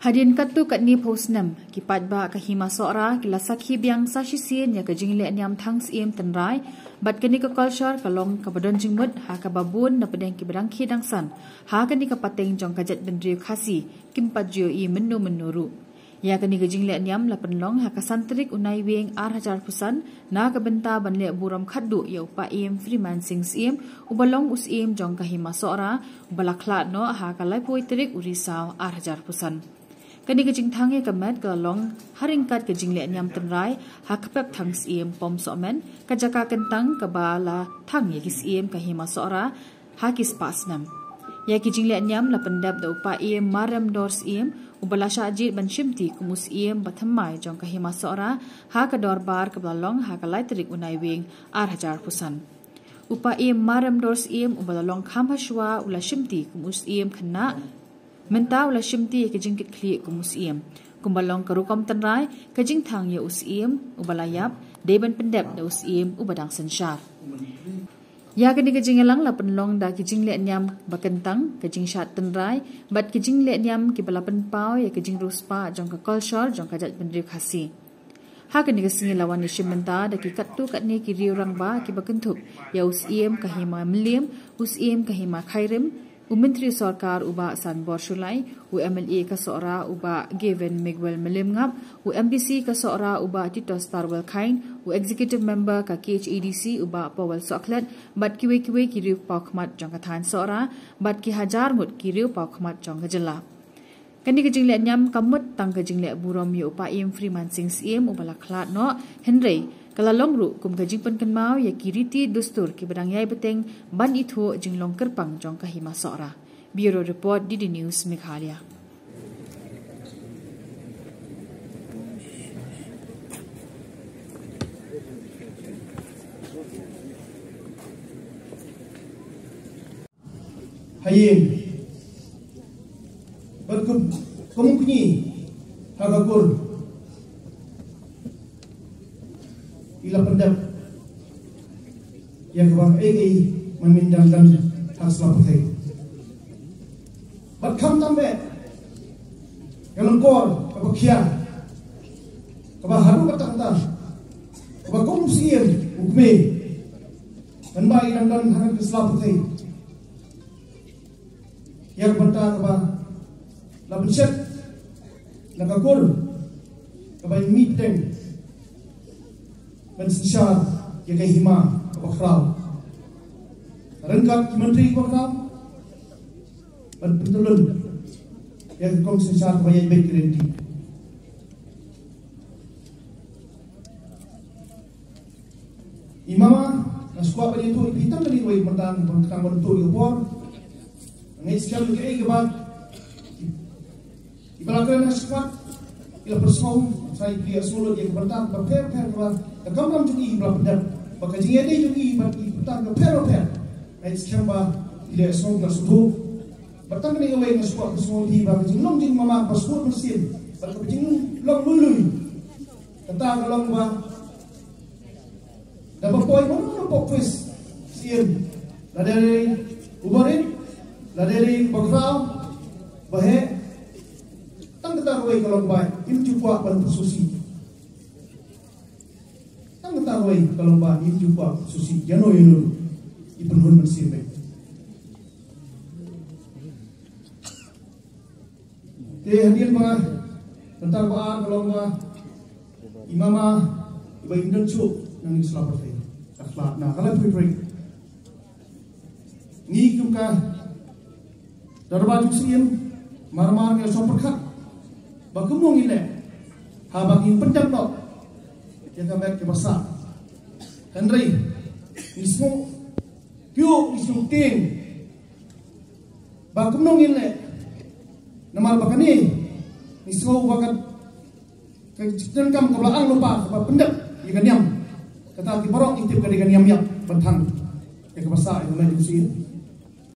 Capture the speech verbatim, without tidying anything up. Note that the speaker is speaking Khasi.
Hadien katto katne phew snem, ki paidbah ka Hima Sohra ki la sakhi biang sa shisien ïa ka jingleh niam thang Syiem tynrai, bad kane ka kolshor ka long kaba don jingmut ha kaba bun na pdeng kiba dang khie dang san ha kane ka pateng jong ka jaitbynriew Khasi kim pat ju ïohi mynno mynno ruh. Ïa kane ka jingleh niam la pynlong ha ka san tarik u Naiwieng ar hajar phew san, na ka bynta ban leh burom khatduh ïa u Paiem Freeman Singh Syiem, uba long u Syiem jong ka Hima Sohra, uba la khlad noh ha ka laiphew tarik u Risaw ar hajar phew san. Kane ka jingthang ïa ka met ka la long ha ryngkat ka jingleh niam tynrai ha ka pep thang Syiem Pom Sohmen, ka jaka kyntang kaba la thang ïa ki Syiem ka Hima Sohra ha ki spah snem. Ïa ki jingleh niam la pyndep da u Paiem Marremdor Syiem, uba la shah jied ban shimti kum u Syiem ba thymmai jong ka Hima Sohra ha ka dorbar kaba la long ha ka lai tarik u Naiwieng ar hajar phew san. U Paiem Marremdor Syiem, uba la long kham hashwa u la shimti kum u Syiem khynnah, mynta u la shimti ïa ka jingkitkhlieh kum u Syiem. Kumba long ka rukom tynrai, ka jingthang ïa u Syiem uba la ïap dei ban pyndep da u Syiem uba dang synshar. Ïa kane ka jingïalang la pynlong da ki jingleh niam ba kyntang, ka jingshad tynrai bad ki jingleh niam kiba la pynpaw ïa ka jingriewspah jong ka kolshor jong ka jaitbynriew Khasi. Ha kane ka sngi la wan ïashim bynta da ki katto katne ki riew rangbah kiba kynthup ïa u Syiem ka Hima Mylliem, u Syiem ka Hima Khyrim, u Myntri Sorkar u Bah Sanbor Shullai, u M L A ka Sohra u Bah Gaven Miguel Mylliemngap, u M D C ka Sohra u Bah Titos Tarwell Chyne, u Executive Member ka K H A D C u Bah Powell Sohkhlet, bad kiwei kiwei ki riew pawkhmat jong ka thaiñ Sohra, bad ki hajar ngut ki riew pawkhmat jong ka jylla. Kane ka jingleh niam kam mut tang ka jingleh burom ïa u Paiem Freeman Singh Syiem uba la khlad noh, hynrei ka la long ruh kum ka jingpynkynmaw ïa ki riti dustur kiba dang ïai bteng ban ithuh jinglong kyrpang jong ka Hima Sohra. Bureau Report, D D News, Meghalaya. Ha ïing. Bad kum, kum u kñi ha ka kur, i la pyndep ïa kaba ei ei man min dang dang ha sla pyrthei. Bad khamtam bad ka lyngkor kaba khia, kaba haduh katta katta, kaba kum u Syiem u kmie, mynba i dang don ha ka sla pyrthei. Ïa ka bynta kaba la pynshet na ka kur kaba i mih pdeng ban synshar ïa ka hima kaba khraw. Ryngkat ki myntri kaba khraw ban pyntyllun ïa ka rukom synshar kaba ïaid beit ki rynti. I mama, nga sngewbha ban ïathuh ïa phi tang kane kawei, mynta ban khnang ban ïathuh ïa ka por. Nga ngeit skhem ïa kaei kaba i ba la kren ha shakhmat, i la pynsngew, sa i phi ïa sngewlot ïa ka bynta ba pher pher kaba ka kamram jong i ba la pyndep, ba ka jingïadei jong i bad i bynta ka pher pher. Nga ngeit skhem ba i la ïa sngew, i la sngewthuh. Bad tang kane kawei nga sngewbha ban pynsngew ïa phi ba ka jinglong jingmama ba sngewbha ban sien, bad ka jinglong lui lui. Kata ka long ba da ba poi mano mano pok office sien, la dei uba rit, la dei uba khraw, ba heh, tang kata kawei ka long ba im ju kwah ban pynsusi. Tang kata kawei ka long ba im ju kwah pynsusi ïano ïano i pynhun mynsiem beit. Te hadien ba, tang kata ba ar ka long ba i mama iba im don shuh na ngi sla pyrthei. Ka khlad na ka la pyrthei. Ngi kum ka dorbar jong Syiem, mar mar ngi la shong pyrkhat ba kumno ngin leh haba ngin pyndep noh ïa ka met kaba sah. Hynrei ngi sngewthuh, ngi sngewtieng ba kumno ngin leh, namar ba kane ngi sngew ba ka, ka jingdonkam kaba la ang lypa kaba pyndep ïa ka niam. Kata ki baroh ngi tip ka dei ka niam ïap ban thang ïa kaba sah ïa ka met jong Syiem.